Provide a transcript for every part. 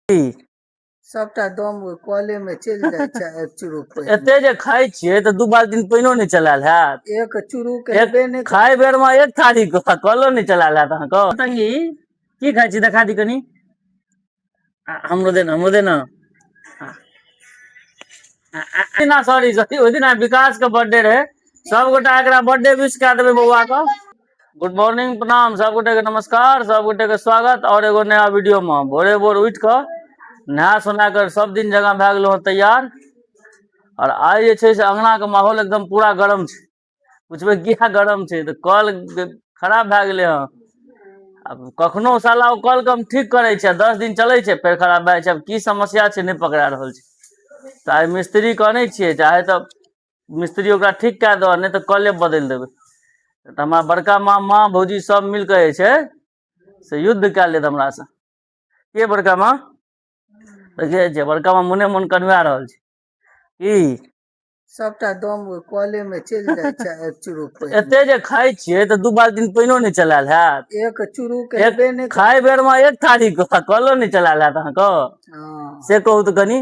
सबटा दम ओहि कले मे चलि जाइ छै। एक चुरू पानि एते जे खाइ छियै तऽ 2 बाल्टीन पानिओ नहि चलायल हैत। एक चुरू के हेबे नहि। खाय बेर मे एक थारी कलो नहि चलायल हैत अहाँके। पतंगी की खाइ छी, देखा दी कनी। हमरो दे ना, हमरो दे ना। ना सॉरी सॉरी, ओहि दिना विकास के बर्थडे रहे, सब गोटा एकरा बर्थडे विश कए देबै बौआ के। गुड मॉर्निंग, प्रणाम सब गोटे के, नमस्कार सब गोटे के, स्वागत और एगो नया वीडियो में। भोरे भोर उठ के नहा सोना कर सब दिन जगह भए गेलहुँ तैयार। और आइ जे छै से अंगना के माहौल एकदम पूरा गरम छै। पूछबै किया गरम छै, तऽ कल खराब भए गेलै हँ। आब कखनो साला ओ कल के हम ठीक करै छियै, 10 दिन चलै छै, फेर खराब भए जाइ छै। आब की समस्या छै नहि पकड़ा रहल छै। तऽ आइ मिस्त्री के अनै छियै, चाहे तऽ मिस्त्री ओकरा ठीक कए दऽ, नहि तऽ कले बदलि देबै। तऽ हमरा बड़का माँ, माँ, भौजी सब मिल कऽ जे छै से युद्ध कए लेत हमरासँ। के बड़का माँ देखिए छै, बड़का माँ मोने मोन कनवा रहल छै की सबटा दम ओहि कले मे चलि जाइ छै। एक चुरू पानि एते जे खाइ छियै तऽ 2 बाल्टीन पानिओ नहि चलायल हैत। एक चुरू के हेबे नहि। खाय बेर मे एक थारी कलो नहि चलायल हैत अहाँके। हँ। से कहू तऽ कनी।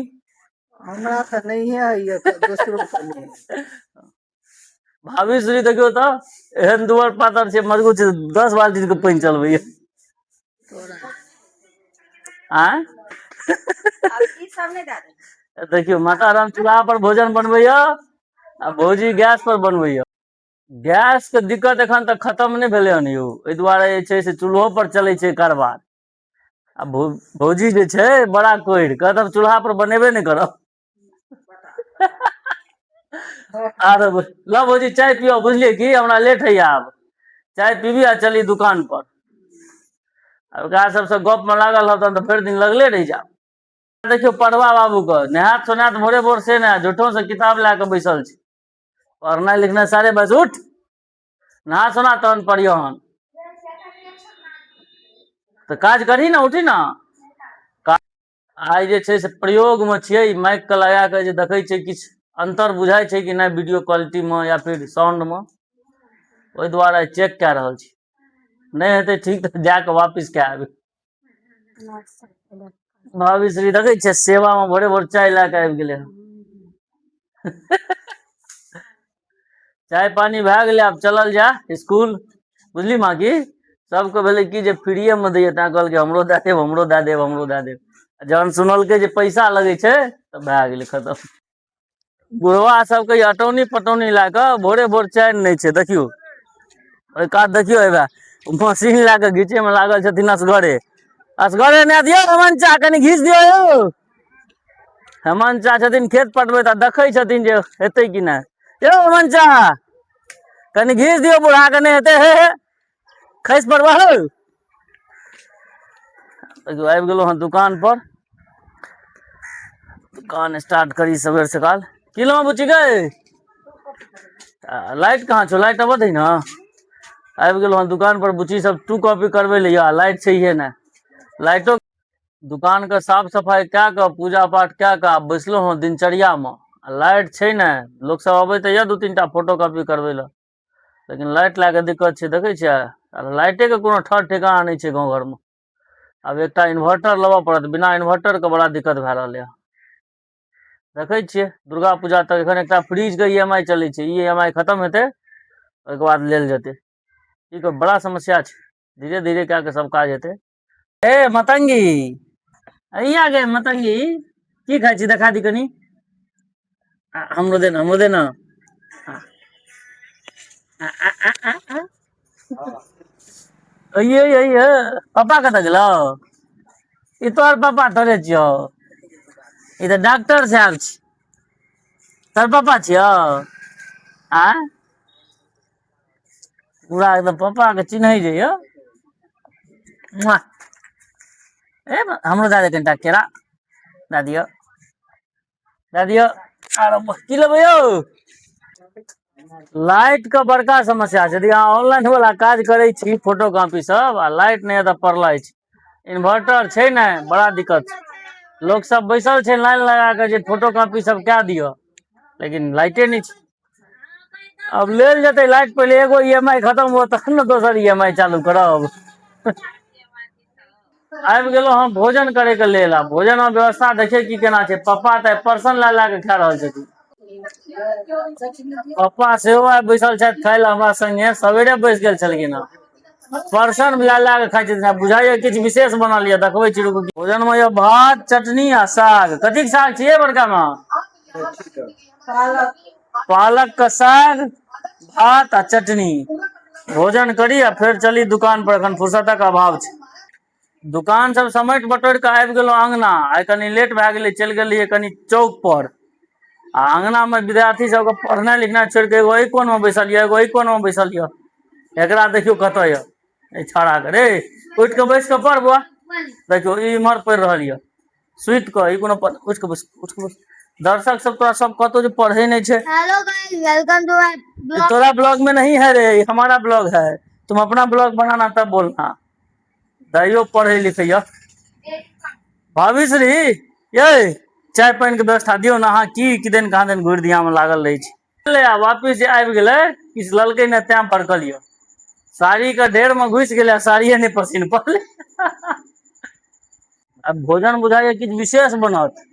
हमरा तऽ नहिये होइए, दोसरो के नहि। भाभी श्री देखियौ तऽ एहन दुबर पातर छै, मजबूत छै, 10 बाल्टीन के पानि चलबैया। तोरा आँय सब नहि दए। देखियौ माता राम चूल्हा पर भोजन बनबैया आ भौजी गैस पर बनबैया। गैस के दिक्कत एखन तक खतम नहि भेलै हन यौ, एहि दुआरे जे छै से चूल्हो पर चलै छै कारबार। आ भौजी जे छै बड़ा कोढ़ि कहत हम चूल्हा पर बनेबे नहि करब। आर ल भौजी चाय पियो, बुझलियै की हमरा लेट होइया, आब चाय पीबी आ चली दुकान पर। आ ओकरा सबसँ गप मे लागल रहब तहन तऽ भरि दिन लगले रहि जायब। देखियौ पढ़वा बाबू के नहायत सोनायत भोरे भोर से नहि, झूठो से किताब लए कऽ बैसल छै। पढ़नाइ लिखनाइ सारे बस, उठ नहा सोना तहन पढ़ियो हन। तऽ काज करही ने, उठी ने। आइ जे छै से प्रयोगमे छियै, ई माइकके लगा कऽ जे देखै छियै किछु अन्तर बुझाइ छै कि नहि वीडियो क्वालिटीमे या फिर साउंडमे, ओहि दुआरे आइ चेक कए रहल छी। नहि हेतै ठीक तऽ जा कऽ वापिस कए आबी। भाभी श्री देखै छियै सेवामे भोरे भोर चाय लए कऽ आबि गेलै हन। चाय पानी भए गेलै, आब चलल जाय स्कूल। बुझली माँ की सबके भेलै कि जे फ्रीएमे दैए, तैँ कहलकै हमरो दए देब, हमरो दए देब, हमरो दए देब। आ जहन सुनलकै जे पैसा लगै छै तऽ भए गेलै खतम। बुढ़वा सबके ई अटौनी पटौनी लए कऽ भोरे भोर चैन नहि छै। देखियौ ओहि कात देखियौ, हेबे मशीन लए कऽ घीचैमे लागल छथिन असगरे। असगरे नहि दियौ हेमंत चा, कनि घीच दियौ यौ। हेमंत चा छथिन खेत पटबैत आ देखै छथिन जे हेतै कि नहि। यौ हेमंत चा कनि घीच दियौ, बूढ़ा के नहि हेतै, हे हे खसि पड़बा हौ। देखियौ आबि गेलहुँ हँ दुकान पर, दुकान स्टार्ट करी सबेर सकाल। की लेबऽ बुच्ची गै? लाइट कहाँ छौ? लाइट अबऽ दही ने। आबि गेलहुँ हँ दुकान पर, बुच्ची सब 2 कॉपी करबै लए यऽ, लाइट छैहे नहि। लाइटो दुकानके साफ सफाइ कए कऽ पूजा पाठ कए कऽ आब बैसलहुँ हँ दिनचर्यामे। आ लाइट छै नहि, लोक सब अबै तऽ यऽ 2-3 टा फोटो कॉपी करबै लए, लेकिन लाइट लए कऽ दिक्कत छै। देखै छियै आ लाइटेके कोनो ठर ठिकाना नहि छै गाँव घरमे। आब एकटा इन्वर्टर लेबऽ पड़त, बिना इन्वर्टरके बड़ा दिक्कत भए रहलै हँ। देखै छियै दुर्गा पूजा तक एखन एकटा फ्रिजके ई एम आई चलै छै, ई एम आई खतम हेतै ओहिके बाद लेल जेतै। ई तऽ बड़ा समस्या छै, धीरे धीरे कए कऽ सब काज हेतै। ए मतंगी अइया गे, मतंगी की खाइ छी, देखा दी कनी। हमरो दे ना, हमरो दे ना। अइये अइये पापा कतऽ गेलौ? ई तोहर पापा थोड़े छियौ, ई तऽ डॉक्टर साहब छी। तोहर पापा छियौ? आँय पूरा एकदम पापा के चिन्है जे यौ। ए हमरो दए दे कनिटा केरा, दए दियौ, दए दियौ। आर की लेबै यौ? लाइट के बड़का समस्या छै। यदि अहाँ ऑनलाइन वाला काज करै छी फोटो कॉपी सब आ लाइट नहि तऽ पड़ल अछि, इन्वर्टर छै ने, बड़ा दिक्कत छै। लोक सब बैसल छै लाइन लगा कऽ जे फोटो कॉपी सब कए दिअ, लेकिन लाइटे नहि छै। अब लेल जेतै लाइट, पहिले एगो ई एम आई खतम हो तखन ने दोसर ई एम आई चालू करब। आबि गेलहुँ हम भोजन करे के लेल। आ भोजन मे व्यवस्था देखिए की केना छै। पप्पा तऽ पर्सन लए लए के खा रहल छथिन। पप्पा सेहो आबि बैसल छथि खाय लए हमरा संगे, सवेरे बैस गेल छलखिन हँ। पर्सन लए लए के खाइ छथिन। आब बुझाइए किछु विशेष बनल यऽ, देखबै छी रुकू। भोजन मे यऽ भात, चटनी आ साग। कथीक साग छियै बड़का माँ? पालक के साग, भात आ चटनी। भोजन करी आ फेर चली दुकान पर, एखन फुर्सतक अभाव छै। दुकान सब समेट बटोरि कऽ आबि गेलहुँ अङ्गना। आइ कनि लेट भए गेलै, चलि गेलियै कनि चौक पर। आ अङ्गनामे विद्यार्थी सबके पढ़नाइ लिखनाइ छोड़ि कऽ एगो एहि कोनमे बैसल यऽ, एगो एहि कोनमे बैसल यऽ। एकरा देखियौ कतऽ यऽ एहि छौड़ाके। रे उठि कऽ बैस कऽ पढ़ बौआ। देखियौ ई इम्हर पढ़ि रहल यऽ सुति कऽ। ई कोनो उठि कऽ बैस, उठि कऽ बैस। दर्शक सब तोरा सब कहतौ जे पढ़े नहीं छै। Hello guys, welcome to my blog. तोरा ब्लॉग में नहीं है रे, ये हमारा ब्लॉग है। तुम अपना ब्लॉग बनाना तब बोलना। दैयो पढ़े लिखे यऽ। भाभी श्री ये चाय पानि के व्यवस्था दियौ ने अहाँ। की किदन कहाँ दिन घुरि दिया में लागल रहै छी। ले आ वापिस जे आबि गेलै, किछु ललकै ने तैं भड़कल यऽ। साड़ी के ढेर में घुसि गेलै आ साड़िये नहि पसीन पड़लै। आ भोजन बुझाइए किछु विशेष बनत।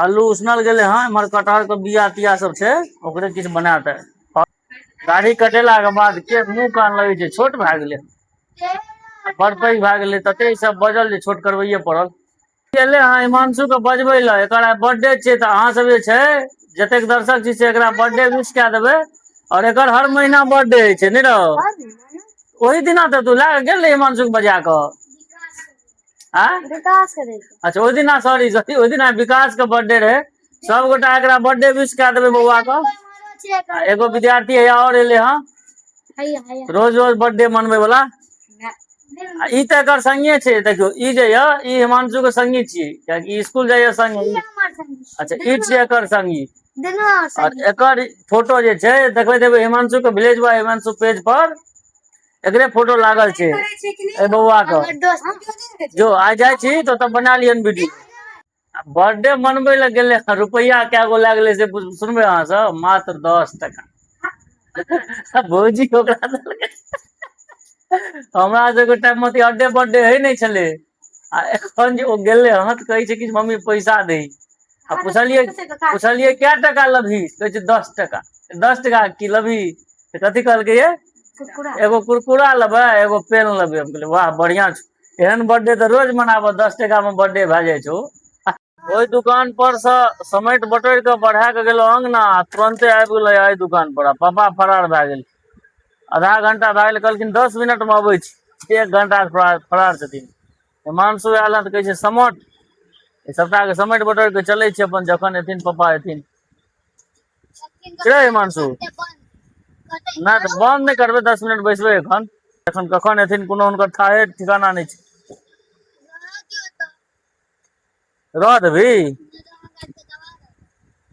आलू उसनल गेलै हँ, एम्हर कटहर के बिया तिया सब छै, ओकरे किछु बनायत। दाढ़ी कटेला के बाद के मुंह कान लगै छै छोट भए गेलै, बड़ पैघ भए गेलै, तते ई सब बजल जे छोट करबैये पड़ल। एलै हँ हिमांशु के बजबै लए, एकर आइ बर्थडे छै। तऽ अहाँ सब जे छै जतेक दर्शक छी से एकरा बर्थडे विश कए देबै। और एकर हर महीना बर्थडे होइ छै, नहि रौ? ओहि दिना तऽ तू लए कऽ गेल रही हिमांशु के बजा कऽ। आँय? विकास करे। अच्छा ओहि दिना, सॉरी सॉरी, ओहि दिना विकास के बर्थडे रहे। सब गोटा एकरा बर्थडे विश कए देबै बौआ के। आ एगो विद्यार्थी है और एलै हँ रोज रोज बर्थडे मनबै वाला। आ ई तऽ एकर संगे छै। देखियौ ई जे यऽ ई हिमांशु के संगी छियै, कियाकि ई स्कूल जाइए संगे। अच्छा ई छियै एकर संगी। और एकर फोटो जे छै देखबै देबै हिमांशु के विलेज बॉय हिमांशु पेज पर एकरे फोटो लागल छै एहि बौआ के। जो आइ जाइ छी तऽ ओतऽ बना लियन वीडियो। बर्थडे मनबै लए गेलै, रुपैआ कए गो लागलै से सुनबै अहाँ सब? मात्र 10 टका भौजी ओकरा देलकै। हमरा सबके टाइम मे तऽ अड्डे बर्थडे होइ नहि छलै। आ एखन जे ओ गेलै हँ तऽ कहै छै कि मम्मी पैसा दही। आ पुछलियै पुछलियै कए टका लेबही? कहै छै 10 टका। 10 टका की लेबही? तऽ कथी कहलकै ये? एगो कुरकुरा लेबै, एगो पेन लेबै। हम कहलियै वाह बढ़िआँ छौ, एहन बर्थडे तऽ रोज मनाबऽ, 10 टका मे बर्थडे भए जाइ छौ। ओहि दुकान पर से समेट बटोरि कऽ बढ़ा कऽ गेलहुँ अङ्गना आ तुरन्ते आबि गेलै एहि दुकान पर। आ पापा फरार भए गेल। आधा घंटा भए गेल, कहलखिन 10 मिनट मे अबै छी। 1 घंटा से फरार फरार छथिन। हिमांशु आयल हँ तऽ कहै छै समट ई सबटा के समेट बटोरि कऽ चलै छी अपन, जखन एथिन पापा एथिन। रे हिमांशु नहि तऽ बन्द नहि करबै, 10 मिनट बैसबै एखन। एखन कखन एथिन कोनो हुनकर थाहे ठिकाना नहि छै। रह देबही?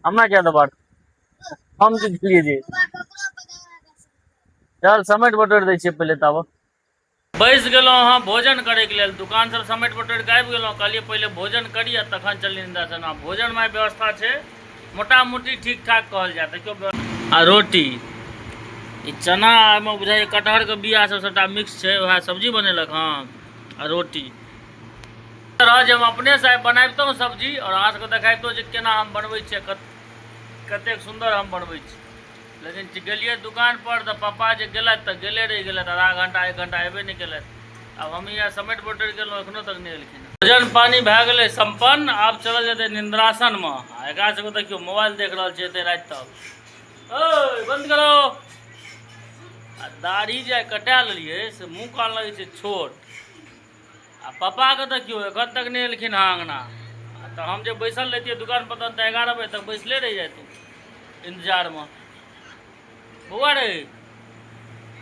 हमरा किया दबा? हम की खेलियै जे? चल समेट बटोरि दै छियै पहिले ताबऽ। बैस गेलहुँ अहाँ भोजन करैके लेल। दुकान सब समेट बटोरि कऽ आबि गेलहुँ। कहलियै पहिले भोजन करी आ तखन चली निन्दासन। आ भोजनमे व्यवस्था छै मोटा मोटी ठीक ठाक कहल जाय। देखियौ आ रोटी, ई चना एहिमे बुझाइए कटहरके बिया सब सबटा मिक्स छै, वएह सब्जी बनेलक हँ आ रोटी। रह जे हम अपनेसँ आइ बनाबितहुँ सब्जी आओर अहाँ सबके देखाबितहुँ जे केना हम बनबै छियै, कतेक सुन्दर हम बनबै छी। लेकिन जे गेलियै दुकान पर तऽ पापा जे गेलथि तऽ गेले रहि गेलथि, आधा घंटा 1 घंटा अयबे नहि केलथि। आब हम यहाँ समेट बटोरि गेलहुँ, एखनो तक नहि एलखिन। भोजन पानि भए गेलै सम्पन्न, आब चलल जेतै निन्द्रासनमे। आ एकरा सबके देखियौ मोबाइल देख रहल छै एते राति तक। ओइ बन्द करो। आ दाढ़ी जे कटा लेलियै से मुँह कान लगै छै छोट। आ पापाके देखियौ एखन तक नहि एलखिन हँ अङ्गना। तऽ हम जे बैसल रहितियै दुकान पर तहन तऽ 11 बजे तक बैसले रहि जैतहुँ इन्तजारमे। बौआ रे,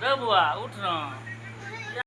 रे बौआ उठ न।